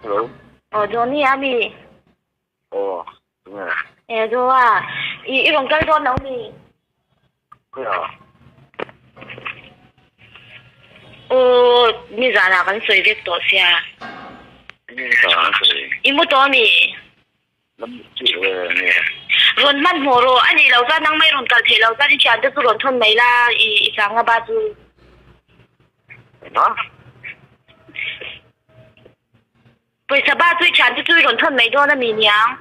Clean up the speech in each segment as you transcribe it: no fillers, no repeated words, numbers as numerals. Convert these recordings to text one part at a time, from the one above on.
Hello. Aw Johnny a mi? Aw, tunge? E Joa, i i rawn kal dawn lo mi? Khawiah? Aw, nizanah kan sawi vek tawh sia. Enge nizanah an sawi? I mu tawh mi? Lam chu e nge? Rawn hmanhmawh rawh, a nih loh chuan nangmah i rawn kal theih loh chuan i thiante chu rawn thawn mai la i i sanga ba chu. Engah? Pawisa ba chu i thiante chu i rawn thawn mai dawn a mi niang?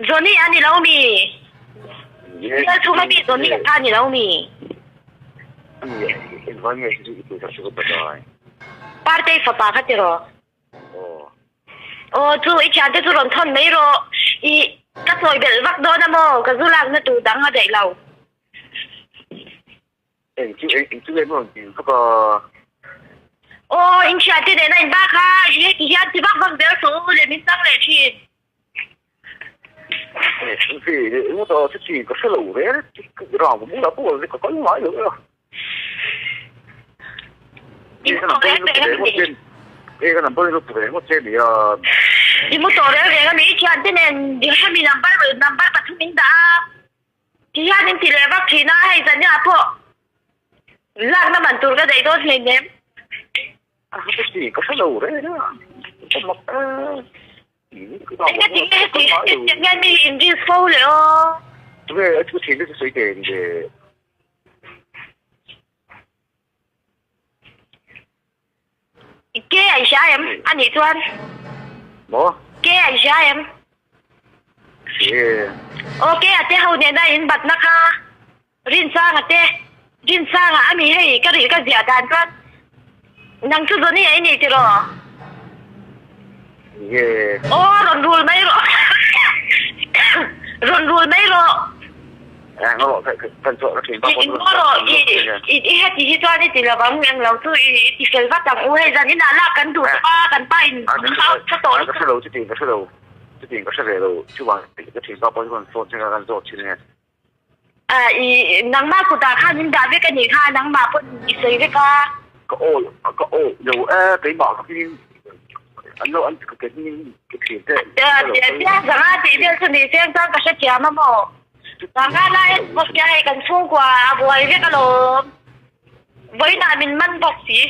Johnny a ni lo mi? Bial chhung a mi Johnny a kha ni lo mi? Partei fapa kha tiraw? Aw chu i thiante chu rawn thawn mai rawh. I ka sawi belh vak dawn a maw? Ka zu lakna tur dang a daih lo. Eng chu eng chu nge maw rawn ti vak a? Aw in thiante nena in bak a, i heti hian ti vak vak zel suh u le min chang leh thin. Ka hre lo reng rang bulah pawh ka kal ngai lo e a. I mu tawh reng reng a mi i thiante nen hemi number number pathum in dah a. Ti hian in ti leh vak thin a, hei zan ah pawh lakna man tur ka daih dawn hleinem. Ka hre lo reng a, ka mak e. Enga ti nge heti hetiang hian mi hi in rin fo le aw. Tunge a thu thin te chu sawi teh le. Ke a i hria em a nih chuan? Maw? Ke a i hria em? Hria e. Aw ke a te ho nena in batna kha Rinsanga te Rinsanga a mi hei ka rih ka ziah dan chuan nang chu Johnny a i ni tiraw? Ni e. Aw rawn rul mai rawh rawn rul mai rawh. Eng rawh kan chawh ka thin pa I maw rawh i i heti hi chuan i ti lovang eng lo chu i ti fel vat ang u hei zan inah lak kan duh tawh a kan pa in ka tawh ka hre lo chutiang ka hre lo chutiang ka hre ve lo chuvang ka thin pa pawh hi phone thleng a kan zawt thin e. A i nangmah kutah khan in dah vek a nih kha nangmah pawn i sawi vek a. Ka awi ka awi lo e keimah ka hming an lo an ka ke hming ka thlir te Piang zanga tih vel chu ni seng chuan ka hrethiam a maw. Zanga lai a bawk sia hei kan chhungkua a buai vek alawm. Vawiinah min man bawk si.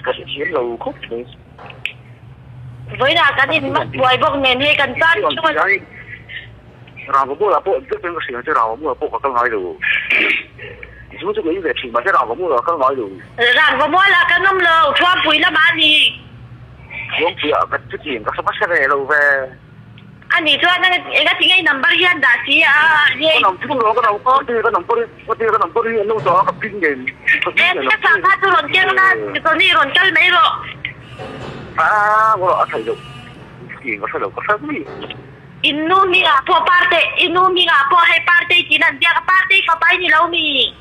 Ka hrethiam lo khawp mai. Vawiinah kan in man buai bawk nen hei kan tan chuan. Rangva mualah pawh deuh in ka hria che rangva mualah pawh ka kal ngai lo. Zu chu ka in ve thin mahse rangva mualah ka kal ngai lo. Rangva mualah kan awm lo, Thuampui lamah a ni. Thuampuiah ka chutiang ka hre hmasa ve lo ve. A nih chuan enga tinge i number hian dah si a Ka number lo ka number ka number ka ti ka number hi an lo dah a ka pin nen ka pin nen Ka sangha chu rawn keng la Johnny rawn kal mai rawh. A a theih loh chutiang ka hre lo ka hre mai. In nu hmingah pawh Parte, i nu hmingah pawh hei Partei tiin an biak a, Partei fapa i ni lo mi?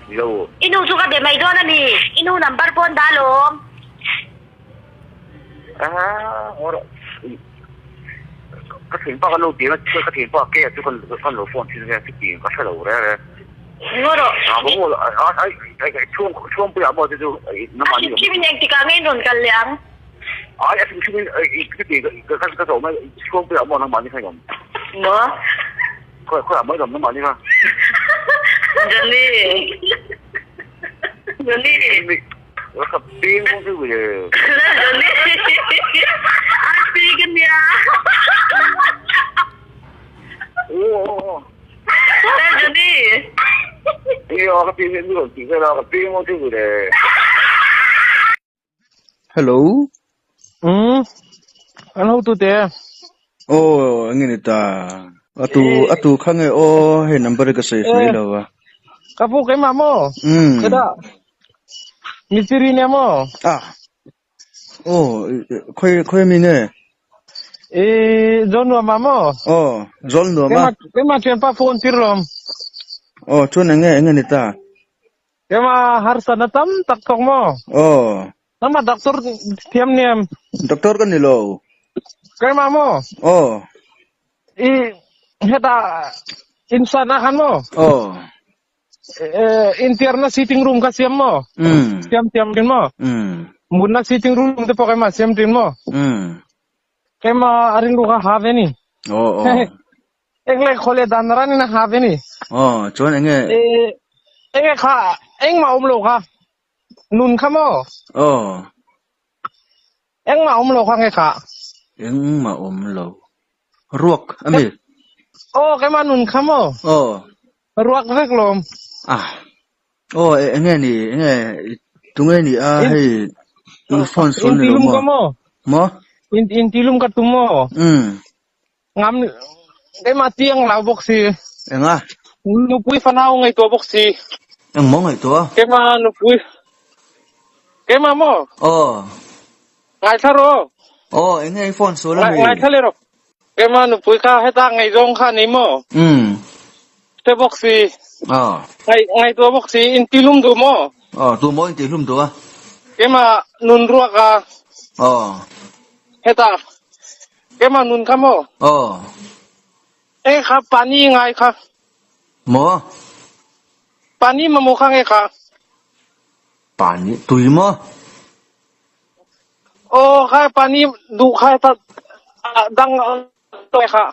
Ni lo. I nu chu ka be mai dawn a mi? I nu number pawh an dah alawm. Aa, ngaw rawh. Ka thianpa kan lo ti a, ka thianpa ke chu kan kan lo phone thin nge chuti ka hre lo reng reng. Ngaw rawh. Aa, ka maw ai ai ai chhung chhungpuiah maw chu chu A hrim hrimin engtikah nge in rawn kal leh ang? Ai a hrim hrimin chuti ka ka zawh mai chhungpuiah maw nangmahni kha i awm? Maw? Khawi khawiah maw i awm nangmahni kha? Johnny. Johnny. Ka peng pawh chu le. Johnny. A ti ka nia. Aw. Johnny. Iyo ka ti ni rawn ti vel a ka peng pawh chu le. Hello. Umm an hotu te. Aw enge ni ta a tu a tu kha nge aw hei number hi ka save mai lo a. Ka pu keimah maw? Umm. Kheda mistiri nia maw? Ah aw khawi khawi ami nge? I Zawlnuam ah maw? Aw Zawlnuam a. Keimah keimah thianpa phone tir lawm. Aw chuan enge enge ni ta? Keimah harsatna tam tak thawk maw? Aw. Nangmah doctor thiam niam. Doctor ka ni lo. Keimah maw? Aw. I hetah In san ah khan maw? Aw. Intiarna sitting room kha siam maw? Umm. Siam thiam thin maw? Umm. Mutna sitting room te pawh keimah siam thin maw? Umm. Keimah a rilru kha ha ve ni. Aw aw. Englai khawle dan ran in a ha ve ni. Aw, chuan enge? Enge kha engmah awm lo kha. Nun kha maw? Aw. Engmah awm lo kha nge kha? Engmah awm lo. Ruak a mi? Aw, keimah nun kha maw? Aw. Ruak vek lawm. Ah. Aw, enge ni, enge, tunge ni a hei, i phone sual ni lo maw? Intilum ka maw? Maw? Intilum ka tum maw? Umm. Ngam, keimah tiang lo bawk si. Enga? Nupui fanau ngaihtuah bawk si. Eng maw ngaihtuah? Keimah nupui, keimah maw? Aw. Ngaithla rawh. Aw, enge i phone sual ami? Ngaithla leh rawh. Keimah nupui kha heta ngaihzawng kha ni maw? Umm. Hre bawk si. Aw. Ngaihtuah bawk si, intihlum duh maw? Aw, tu maw intihlum duh a? Keimah nun ruak a. Aw. Heta Keimah nun kha maw? Aw. Eng kha pani ngai kha. Maw? Pani mamawh kha nge kha? Pani tui maw? Aw kha pani duh kha ta dang kha.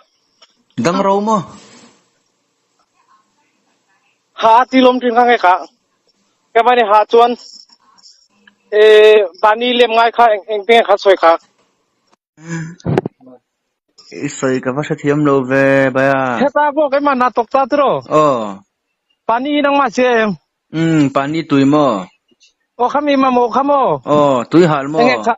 Dang ro maw? Ha ti lom thin kha nge kha. Keimah nih ha chuan pani lem ngai kha eng te nge kha sawi kha. I sawi ka va hrethiam lo ve bai a. Heta pawh keimah hna tawk ta tiraw? Aw. Pani nangmah si em? Umm, pani tui maw? Aw khami mamawh kha maw? Aw, tui hal maw? Enge kha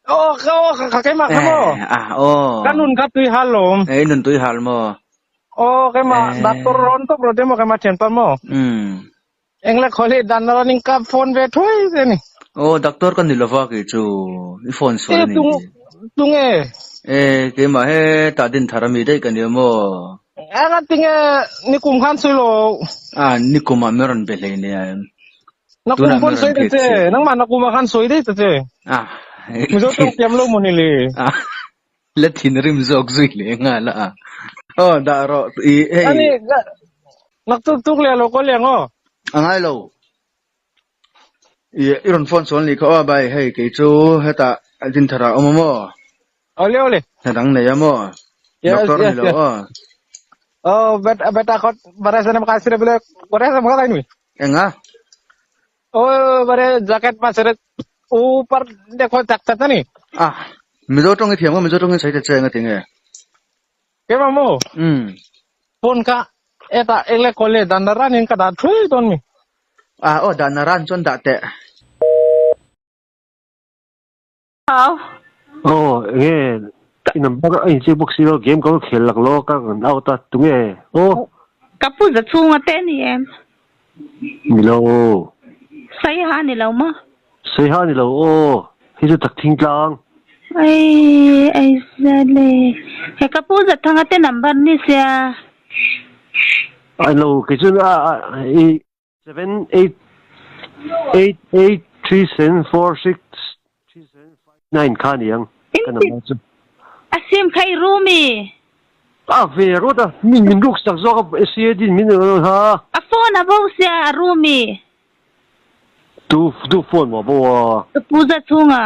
Aw, kha aw kha keimah kha maw? Eh, ah, aw. Ka nun kha tui hal lawm. Eh, i nun tui hal maw? Aw, keimah doctor rawn tawp rawh te maw keimah thianpa maw? Umm. Engle khawleh dan na rawn in ka phone ve thuai che ni. Aw doctor ka ni lova kei chu i phone sual a ni. Tunge? E keimah he tah din thar ami daih ka nia maw? Eng a tinge nikum khan sawi lo. A nikum ah min rawn be hlei nia em. Nakum pawn sawi ta che nangmah nakum ah khan sawi daih ta che. A Mizo tawng tiam lo maw ni le. A la thinrim zawk zui leh nghal a. Aw dah rawh i hei. Ani naktuk tuk leh lo kawl leng aw. A ngai lo. I i rawn phone sual nih kha aw bai hei kei chu hetah Dinthar ah awm a maw. Awle awle. Hna dang nei a maw. Yes Doctor yes ni lo yes. aw. Aw bet beta khot bare sanem ka sire bile bare sam ka nui. Enga? Aw bare jacket ma sire upar dekho chak chak ni. Ah Mizo tawng i thiam a Mizo tawng in sawi ta che eng a ti nge? Keimah maw? Umm. Phone kha hetah eng le kawl le dan na ran in ka dah thui dawn mi. Ah aw dan na ran chuan dah teh. Hau. Aw enge i number a inchei bawk si lo game ka lo khel lak lo ka kan out a tunge aw. Ka pu za chhunga te ni em? Ni lo. Saiha ni lo maw? Saiha ni lo aw, hei chu tak thing tlang. Ai ai zale. He ka pu za thanga te number ni sia. Ai lo kei chuan a i 7 8 8 8 3 7 4 6 3 7 5 9 kha ni ang ka number chu. A sim kha i ru mi. A ve rawt a, min min ruk sak zawk a CAD in min rawn ha. A phone a bo sia a ru mi. Tu tu phone maw bo a. Ka pu za chhunga.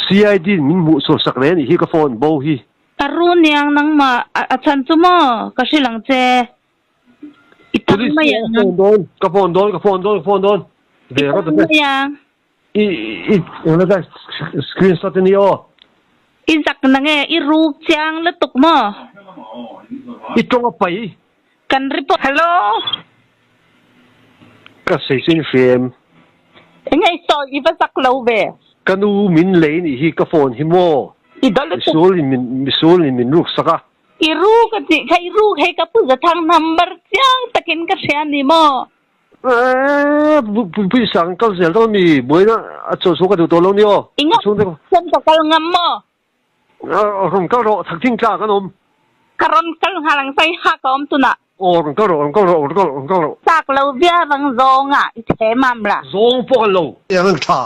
CID in min hmuh chhuah sak reng anih hi ka phone bo hi. Ka ru niang nangmah a chhan chu maw ka hrilh ang che. I tam Police mai ka ang. phone dawn ka phone dawn ka phone dawn ka phone dawn. I Ve rawt tam a che. mai ang. I i engla ka screenshot a ni aw. I zak na nge i ruk chiang lutuk maw. I tawng a pai. Kan report. Hello. Ka sawi chu in hria em? Enge i sawi i va zak lo ve. Ka nu min lei nih hi ka phone hi maw? I dawlh lutuk. Misual in min misual in min ruk sak a. I ruk a tih kha i ruk hei ka pu Zathang number chiang takin ka hria ni maw? Eee pui sang kal zel dawn mi buaina a chaw chhuak ka duh tawh lo ni aw. I ngam chuan ka kal ngam maw? Rawn kal rawh, thakthing tlak an awm. Ka rawn kal nghal ang sai ha ka awm tunah. Aw rawn kal rawh, rawn kal rawh, rawn kal rawh, rawn kal rawh. Chak lo viau ang zawnga i the mam la. Zawng pawh kan lo. Eng ang tha.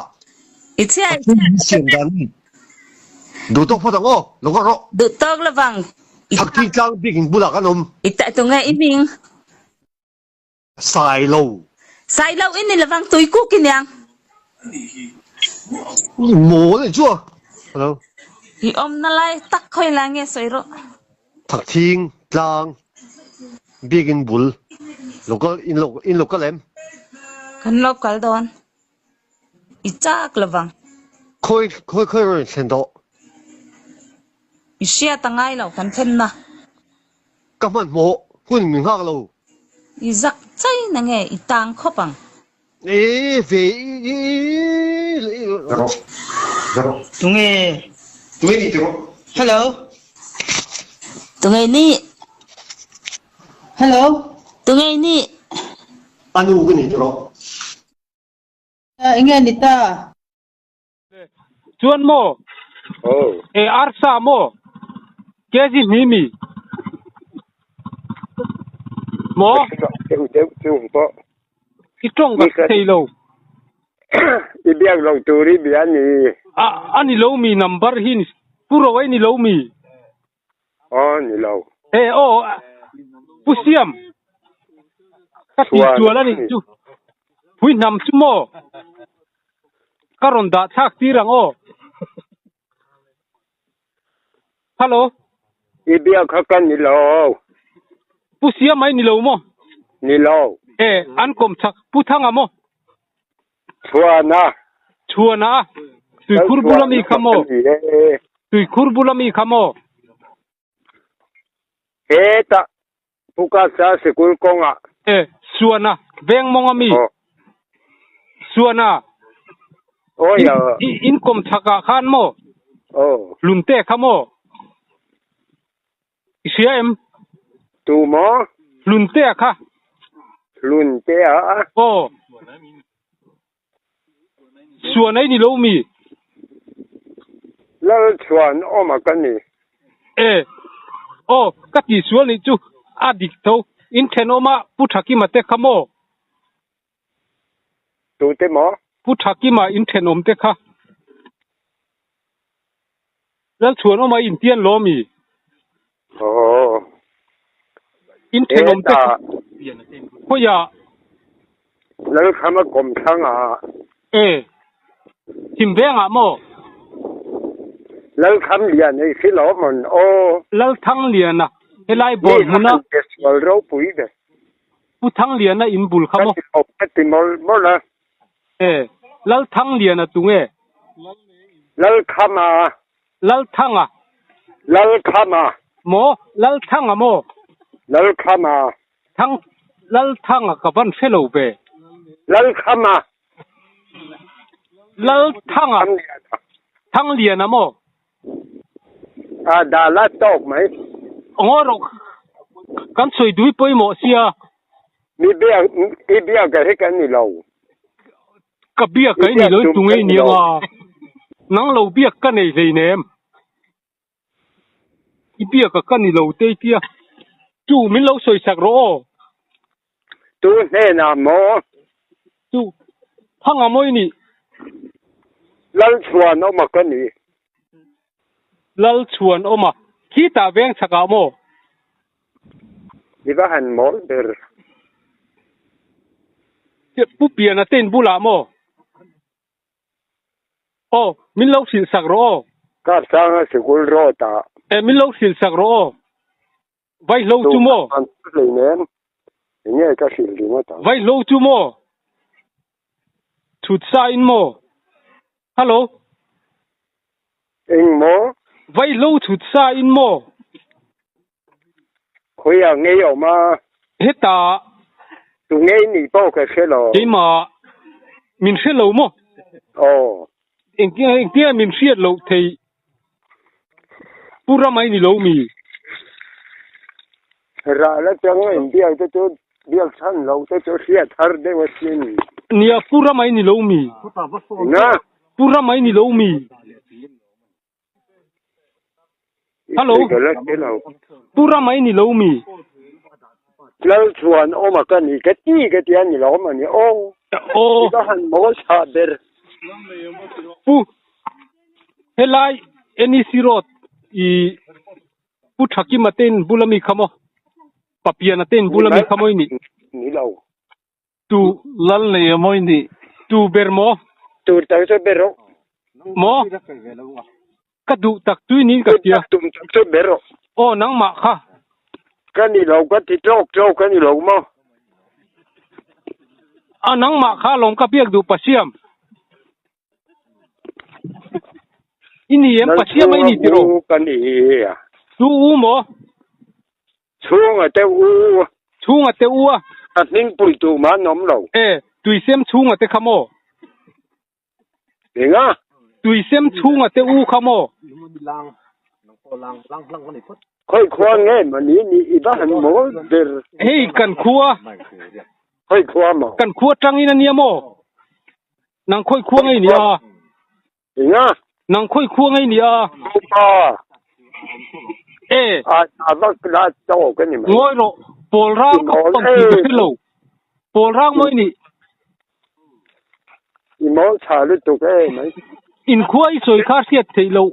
I chhia i Pathian chhia min siam dan a ni. Duh tawk phawt ang aw, lo kal rawh. Duh tawk lovang. Thakthing tlang bik in bulah kan awm. I ta tunge i hming? Sailo. Sailo in ni lovang tuikuk i niang. I mawl e chu a. Hello. I awmna lai tak khawi lai nge sawi rawh. Thakthing tlang bik in bul local in lo in local em? Kan local dawn. I chak lovang. Khawi khawi khawi rawn thlen tawh. I hriat a ngai lo kan thlenna. Ka hmanhmawh hun min nghak lo. I zak chai na nge i tang khawp ang. E ve i i. Tunge. Tunge ni tiraw? Hello. Tunge ni. Hello. Tunge ni. Anu ka ni tiraw? Enge ni ta? Chuan maw? E arsa maw? Kg hnih mi? Maw? I tawng ka thei lo. I biak lo tur i bia ni. A a ni lo mi number hi ni pu ro ai ni lo mi? Aw ni lo. E aw Pu Siam ka ti chual a nih chu. Pui hnam chu maw? Ka rawn dah thlak tir ang aw. Hello. I biak kha ka ni lo. Pu Siam ai ni lo maw? Ni lo. E an kawm chak Pu Thanga maw? Chhuana. Chhuana a. Tuikhur bula mi kha maw? Tuikhur bula mi kha maw? Hetah Pukasa sikul kawngah. E, Suana, veng mawng a mi? Suana, in kawm chhakah khan maw? Lunte kha maw? I hria em? Tu maw? Hluntea kha. Hluntea a? Aw. Suan ai ni lo mi? Lal chuan awm a ka ni. E. Aw, ka ti sual nih chu a dik tho. In thenawma Pu Thakima te kha maw? Tute maw? Pu Thakima in thenawm te kha. Lalchhuanawma in tian law mi? Aw. In thenawm te kha. Khawiah? Lalkhama kawmthlangah. E. Thimvengah maw? Lalkham lian ei si lo mawn aw. Lalthangliana helai ball hmuna. Mi han sual ropui ve. Pu Thangliana in bul kha maw? Ka ti lo, ka ti mawlh mawlh a. E, Lalthangliana tu nge? Lalkhama. Lalthanga. Lalkhama. Maw? Lalthanga maw? Lalkhama. Thang, Lalthanga ka van hre lo ve. Lalkhama. Lalthanga. Thangliana maw? A dala tawk mai. Ngaw rawh kan sawi dui pawimawh sia. Mi biak i biak a hi kan ni lo. Ka biak a i ni lo i tunge i nia nga. Nang lo biak ka nei hlei nem. I biak a ka ni lo te i tia. Chu min lo sawi sak rawh aw. Tu hnenah maw? Chu thanga maw i nih? Lalchhuan awma ka ni. Lalchhuan awma khitah veng chhakah maw? I va han mawl ber. Pu Piana te in bulah maw? Aw, min lo hrilh sak rawh aw. Kapsanga sikul road ah. E, min lo hrilh sak rawh aw. Vaihlo chu maw? An hleinem. Enge ka hrilh ringawt ang. Vaihlo chu maw? Chhut sa in maw? Hello. Eng maw? Vaihlo chhut sa in maw? Khawiah ngei awm a? Hetah. Tu ngei nih pawh ka hre lo. Keimah min hre lo maw? Aw. Engtia engtia min hriat loh theih Pu Ramai ni lo mi? Rah la chang a inbiak te chu biak chhan loh te chu hriat har deuh asin. Nia Pu Ramai ni lo mi? Na. Pu Ramai ni lo mi? Hello. Pu Ramai ni lo mi? Lal chuan awm a ka ni ka ti ka tia ni lo mani aw. Aw. I va han mawl chhah ber. Pu helai NEC road i Pu Thakima te in bula mi kha maw? Papiana te in bula mi kha maw i nih? Ni lo. Tu lal nei a maw i nih? Tu ber maw? Tu tak chu ber rawh. Maw? Ka duh tak chu i niin ka hria. Tum tak chu ber rawh. Aw nangmah kha. Ka ni lo ka ti tawk tawk ka ni lo maw? A nangmah kha lawm ka biak duh Pasiam. I ni em Pasiam a i ni tiraw? Ka ni a. Tu u maw? Chhunga te u. Chhunga te u a. A hming pui tu mah an awm lo. E, tuisem chhunga te kha maw? Enga? Tuisem chhunga te u kha maw? Khawi khua nge mani ni i va han mawl ber. Hei kan khua. Khawi khua maw? Kan khua tangin a nia maw? Nang khawi khua ngei nia? Enga? Nang khawi khua ngei nia? Upa. E. A a vak la tawk a ni mai. Ngawi rawh, pawl rang ka pawm tih ka hre lo. Pawl rang mawi ni. I mawl tha lutuk e mai. Inkhua i sawi kha hriat theih loh.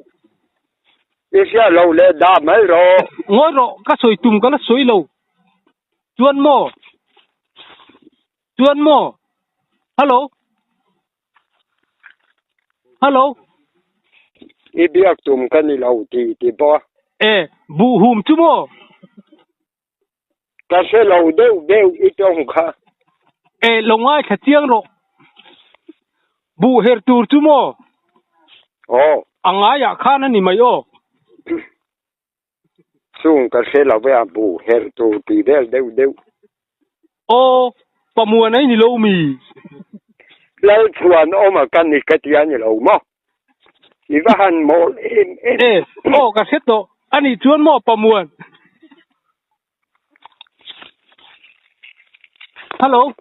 I hriat loh leh dah mai rawh. Ngawi rawh, ka sawi tum ka la sawi lo. Chuan maw? Chuan maw? Hello? Hello? I biak tum ka ni lo ti ti bawk a. E, buhhum chu maw? Ka hre lo deuh deuh i tawng kha. E, lo ngaithla chiang rawh. Buh her tur chu maw? Aw. A ngaiah khan a ni mai aw. Chung ka hre lo ve a, buh her tur tih vel deuh deuh. Aw, Pamuan a i ni lo mi? Lalchhuan awm a ka ni ka ti a ni lo maw? I va han mawl em em. E, aw ka hre tawh. A nih chuan maw Pamuan? Hello.